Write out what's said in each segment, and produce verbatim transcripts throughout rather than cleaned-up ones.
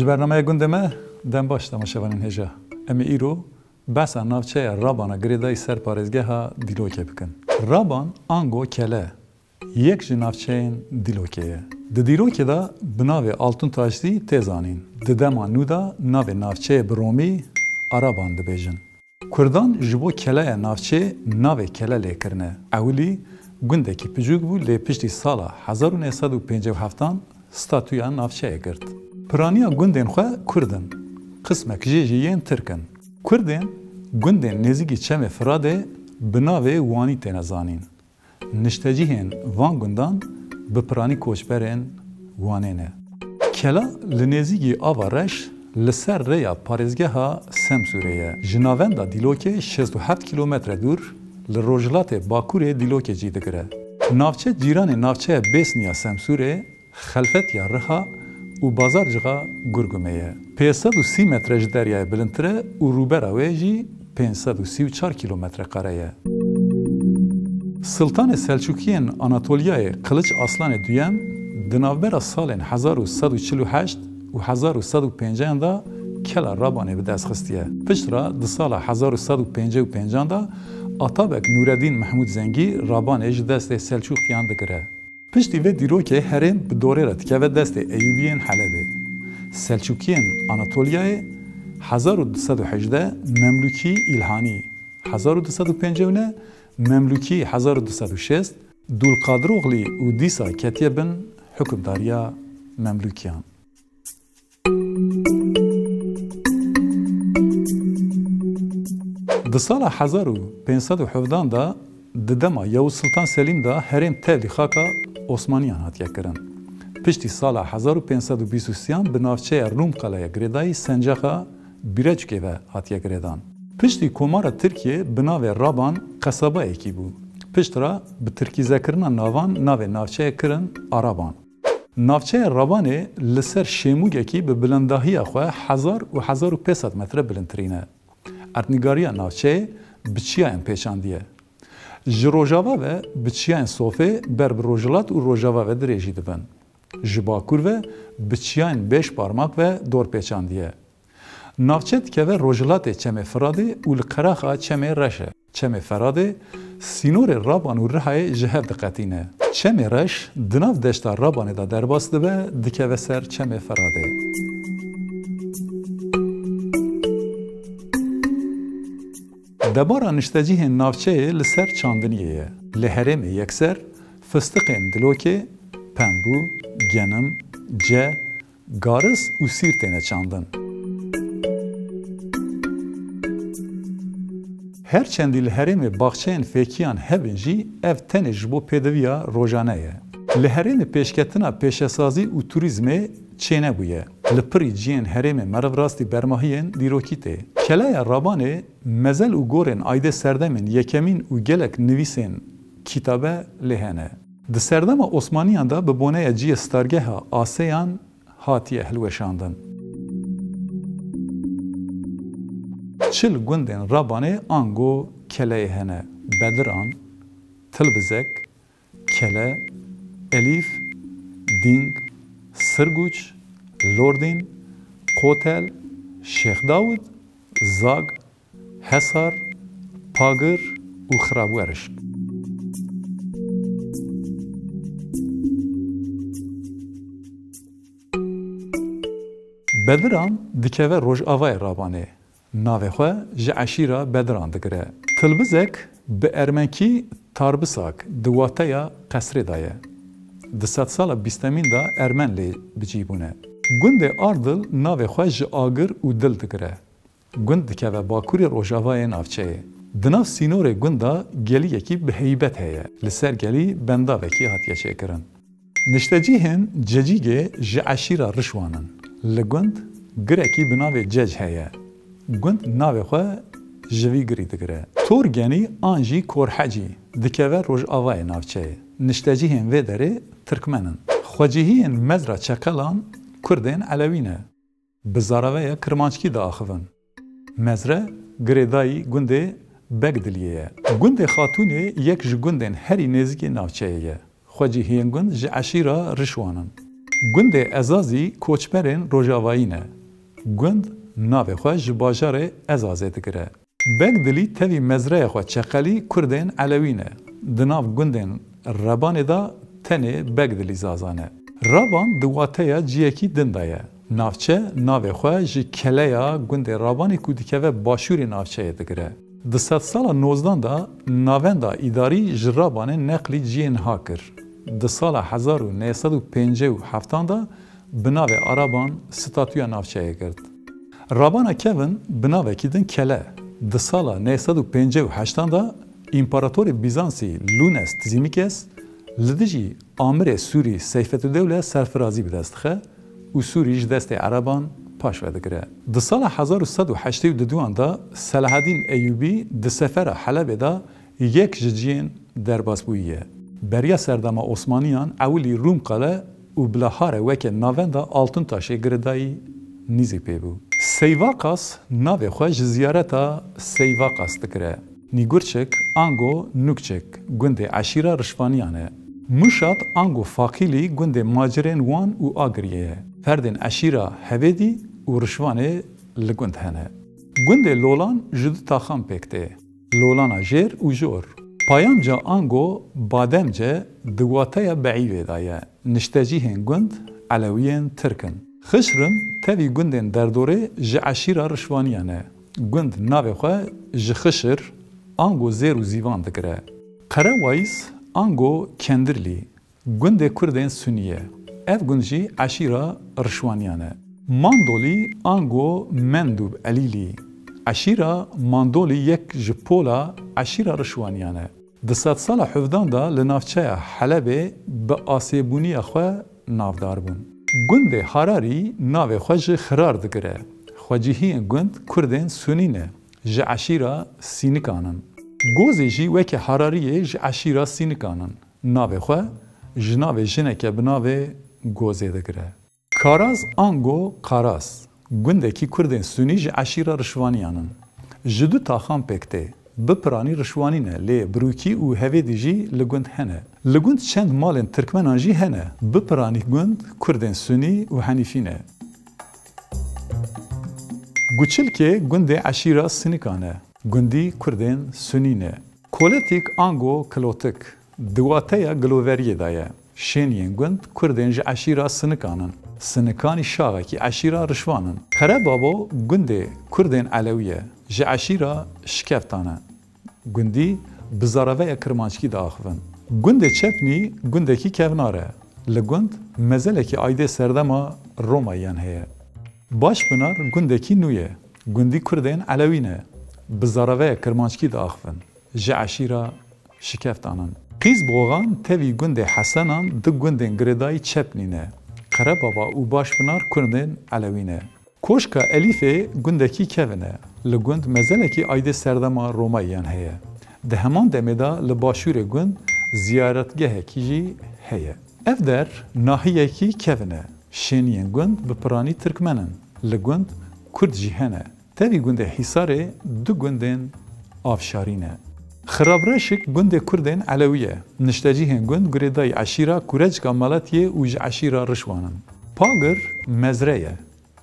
Ji bernameya gundê me dem baş temaşevanên hêja. Em ê îro behsa navçeya Rabana girêdayî ser parêzgeha Dîlokê bikin. Raban ango Kele yek ji navçeyên Dîlokê ye. Di Dîlokê de bi navê Altun Taşzî tê zanîn. Di dema nû de navê navçeyê bi romî Araban dibêjin. Kurdan ji bo keleya navçê navê Kele lê kirine. Ewilî gundekî piçûk bû, lê piştî sala hezar û neh sed û pêncî û heftan statûya navçeyê girt. Piraniya gundên xwe Kurd in. Qismek jê jî yên Tirk in. Kurdên gundên nêzîkî Çemê Firadê bi navê Wanî têne zanîn. Niştecihên van gundan bi piranî koçberên Wanê ne. Kela li nêzîkî Ava Reş li ser rêya parêzgeha Semsûrê ye. Ji navenda Dîlokê şêst û heft kîlometre dûr li rojhilatê bakurê Dîlokê cî digire. Navçe cîranê navçeya Bêsniya Semsûrê, Xelfetiya Riha û Bazarcixê Gurgumê ye. Pênc sed û sî metre ji deryayê bilindtir e û rûbera wê jî pênc sed û sî û çar kîlometre kare ye. Siltanê Selçûkiyên Anatoliyayê Qiliç Aslanê Duyem di navbera salên hezar û sed û çil û heşt û hezar û sed û pêncî de kela Rabanê bi dest xistiye. Piştre di sala hezar û sed û pêncî û pênc de Atabek Nûreddîn Mehmûd Zengî Rabanê ji destê Selçûkiyan digire. Piştî vê dîrokê herêm bi dorê re dikeve destê Eyûbiyên Helebê. Selçûkiyên Anatoliyayê hezar û du sed û hejdeh, Memlûkî Îlhanî hezar û du sed û pêncî û neh, Memlûkî hezar û du sed û şêst, Dûlqadiroxlî û dîsa ketiye bin hukimdariya Memlûkiyan. Di sala hezar û pênc sed û hevdehan de, di dema Yavuz Sultan Selîm de herêm tevlî xaka Osmaniyan hatiye kirin. Piştî sala hezar û pênc sed û bîst û sêyan bi navçeya Rûmqeleya girêdayî Sencaxa Bîreçûkê ve hatiye girêdan. Piştî Komara Tirkiyê bi navê Raban qesabayekî bû. Piştre bi tirkîzekirina navan navê navçeyê kirin Araban. Navçeya Rabanê li ser şêmûgekî bi bilindahiya xwe hezar û hezar û pênc sed metre bilindtirî ne. Erdnîgariya navçeyê bi çiyayên pêçandî ye. Ji rojava ve bi çiyayên Sofê ber bi rojhilat û rojava ve dirêjî dibin. Ji bakur ve bi çiyayên Bêşparmak ve dor pêçandî ye. Navçe dikeve rojhilatê Çemê Firadê û li qeraxa Çemê Reş e. Çemê Feradê sînorê Raban û Rihayê ji hev diqetîne. Çemê Reş di nav deşta Rabanê de derbas dibe, dikeve ser Çemê Feradê. Debara niştecihên navçeyê li ser çandiniyê ye. Li herêmê yekser fistiqên Dilokê, Pembû, Genim, Ce, Garis û Sîr têne çandin. Her çendî li herêmê baxçeyên fêkiyan hebin jî, ev tenê ji bo pêdiviya rojane ye. Li herêmê pêşketina pêşesazî û turîzmê çênebûye. Li pirî ciyên herêmê merivrastî bermahiyên dîrokî tê. Keleya Rabanê mezel û gorên aydê serdemên yekemîn û gelek nivîsên kitabe lê hene. Di serdema Osmaniyan de bi boneya ciyê stargeha Aseyan hatiye hilweşandin. Çil gundên Rabanê ango keleyê hene: Bediran, Tilbizek, Kele, Elîf, Dîng, Sirguç, Lordîn, Qotel, Şêx Dawid, Zag, Hesar, Pagir û Xirabwerişk. Bediran dikeve rojavayê Rabanê. Navê xwe ji eşîra Bediran digire. Tilbizek bi ermenkî Tarbisak di wateya qesrê de ye. Di sedsala bîstemîn de Ermen lê bi cî bûne. Gundê Ardil navê xwe ji agir û dil digire. Gund dikeve bakurê rojavayê navçeyê. Di nav sînorê gund de geliyekî bi heybet heye. Li ser gelî bendavekî hatiye çêkirin. Niştecihên Cecîgê ji eşîra Rişwan in. Li gund girekî bi navê Cec heye. Gund navê xwe ji vî girî digire. Torgenî an jî Korhecî dikeve rojavayê navçeyê. Niştecihên vê derê Tirkmen in. Xwecihiyên Mezra Çeqelan Kurdên Elewî ne. Bi zaravaya Kirmanckî diaxivin. Mezre girêdayî gundê Begdiliyê ye. Gundê Xatûnê yek ji gundên herî nêzîkê navçeyê ye. Xwecihiyên gund ji eşîra Rişwan in. Gundê Ezazî koçberên Rojavayî ne. Gund navê xwe ji bajarê Ezazê digire. Begdilî tevî mezreya xwe çeqelî Kurdên Elewî ne. Di nav gundên Rebanê de tenê Begdilî Zaza ne. Raban di wateya ciyekî din de ye. Navçe navê xwe ji keleya gundê Rabanê ku dikeve başûrê navçeyê digire. Di sedsala nozdan de navenda îdarî ji Rabanê neqlî ciyê niha kir. Di sala hezar û neh sed û pêncî û heftan de bi navê Araban statûya navçeyê girt. Rabana kevin bi navekî din kele. Di sala neh sed û pêncî û heştan de împaratorê Bîzansî Lunes Tzîmikes li dijî amirê Sûrî Seyfetudewle serfirazî bi dest dixe û Sûrî ji destê Ereban paş ve digire. Di sala hezar û sed û heştê û duduan de Selahedîn Eyûbî di sefera Helebê de yek ji ciyên derbasbûyî ye. Beriya serdema Osmaniyan ewilî Rûm qale û bila Hare weke navenda Altıntaşê girêdayî nîzî pê bû. Seyvakas navê xwe ji ziyareta Seyvakas digire. Nîgurçik, ango Nûkçik, gundê eşîra Rişvaniyan e. Muşat ango Faqîlî gundê macirên Wan û Agiriyê ye. Ferdên eşîra Hevêdî û Rişvanê li gund hene. Gundê Lolan ji du taxan pêk tê. Lolana jêr û jor. Payamca ango Bademce di wateya Beîvê de ye. Niştecîhên gund Elewiyên Tirk in. Xişrin tevî gundên derdorê ji eşîra Rişvaniyan e. Gund navê xwe ji xişir, ango zêr û zîvan digire. Qerewayîs ango Kendirlî, gundê Kurdên Sunî ye. Ev gund jî eşîra Rişwaniyan e. Mandolî ango Mendûb Elîlî, eşîra Mandolî yek ji pola eşîra Rişwaniyan e. Di sedsala hevdan de li navçeya Helebê bi asêbûniya xwe navdar bûn. Gundê Hararî navê xwe ji Xirar digire. Xwecihiyên gund Kurdên Sunî ne, ji eşîra Sînikan in. Gozê jî weke Harariyê ji eşîra Sînikan in. Navê xwe ji navê jineke bi navê Gozê digire. Karaz ango Qaras, gundekî Kurdên Sunî ji eşîra Rişvaniyan in. Ji du taxan pêk tê. Bi piranî Rişwanî ne, lê Birûkî û Hevêdî jî li gund hene. Li gund çend malên Tirkmenan jî hene. Bi piranî gund Kurdên Sunî û Henîfî ne. Guçilkê gundê eşîra Sinikan e. Gundî Kurdên Sunî ne. Koletik ango Kilotik, di wateya giloveriyê de ye. Şêniyên gund Kurdên ji eşîra Sinikan in. Sinikanî şaxekî eşîra Rişvan in. Qerebabo gundê Kurdên Elewî ye. Ji eşîra Şikeftan e. Gundî bi zareveya Kirmanckî diaxivin. Gundê Çepnî gundekî kevnar e. Li gund mezelekî aydê serdema Romayiyan heye. Başpinar gundekî nû ye. Gundî Kurdên Elewî ne. Bi zareveya Kirmanckî diaxivin. Ji eşîra Şikeftan in. Qîzboxan tevî gundê Hesenan du gundên girêdayî Çepnî ne. Qerebaba û Başpinar Kurdên Elewî ne. Koşka Elîfê gundekî kevin e. Li gund mezelekî aydê serdema Romayiyan heye. Di heman demê de li başûrê gund ziyaretgehekî jî heye. Ev der nahiyekî kevin e. Şêniyên gund bi piranî Tirkmen in. Li gund Kurd jî hene. Tevî gundê Hîsarê du gundên Avşarî ne. Xirabreşik gundê Kurdên Elewî ye. Niştecîhên gund girêdayî eşîra Kurecika Malatiyê û ji eşîra Rişwan in. Pagir mezre ye.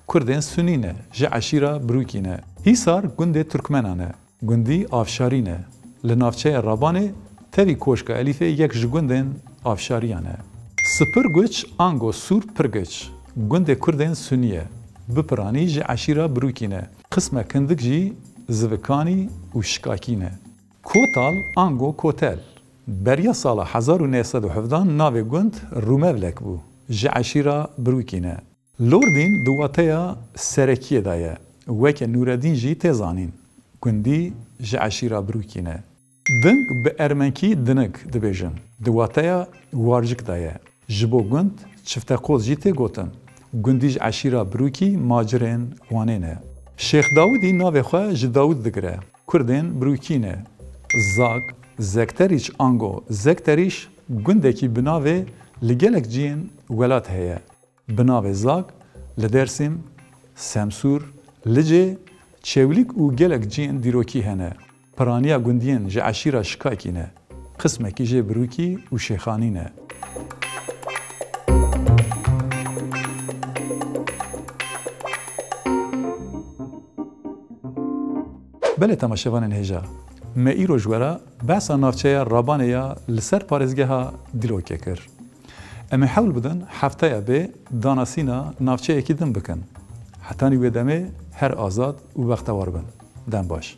Kurdên Sunî ne, ji eşîra Birûkî ne. Hîsar gundê Tirkmenan e. Gundî Avşarî ne. Li navçeya Rabanê tevî Koşka Elîfê yek ji gundên Avşariyan e. Sipirguç ango Sûr Pirgiç, gundê Kurdên Sunî ye. Bi piranî ji eşîra Birûkî ne. Qismek hindik jî Zivikanî û Şikakî ne. Kotal ango Kotel, beriya sala hezar û neh sed û hevdan navê gund Rûmevlek bû. Ji eşîra Birûkî ne. Lordîn di wateya serekiyê de ye. Weke Nûredîn jî tê zanîn. Gundî ji eşîra Birûkî ne. Ding bi ermenkî dinig dibêjin. Di wateya warcik de ye. Ji bo gund çifteqoz jî tê gotin. Gundî ji eşîra Birûkî macirên Wanê ne. Şêx Dawidî navê xwe ji Dawid digire. Kurdên Birûkî ne. Zag, Zekterîç ango Zekterîş gundekî bi navê li gelek ciyên welat heye. Bi navê Zag li Dêrsim, Semsûr, Licê, Çewlîg û gelek ciyên dîrokî hene. Piraniya gundiyên ji eşîra Şikakî ne. Qismekî jê Birûkî û Şêxanî ne. Belê temaşevanên hêja, me îro ji we re behsa navçeya Rabanê ya li ser parêzgeha Dîlokê kir. Em ê hewl bidin hefteya bê danasîna navçeyekî din bikin. Hetanî wê demê her azad û bextewar bin. Dem baş.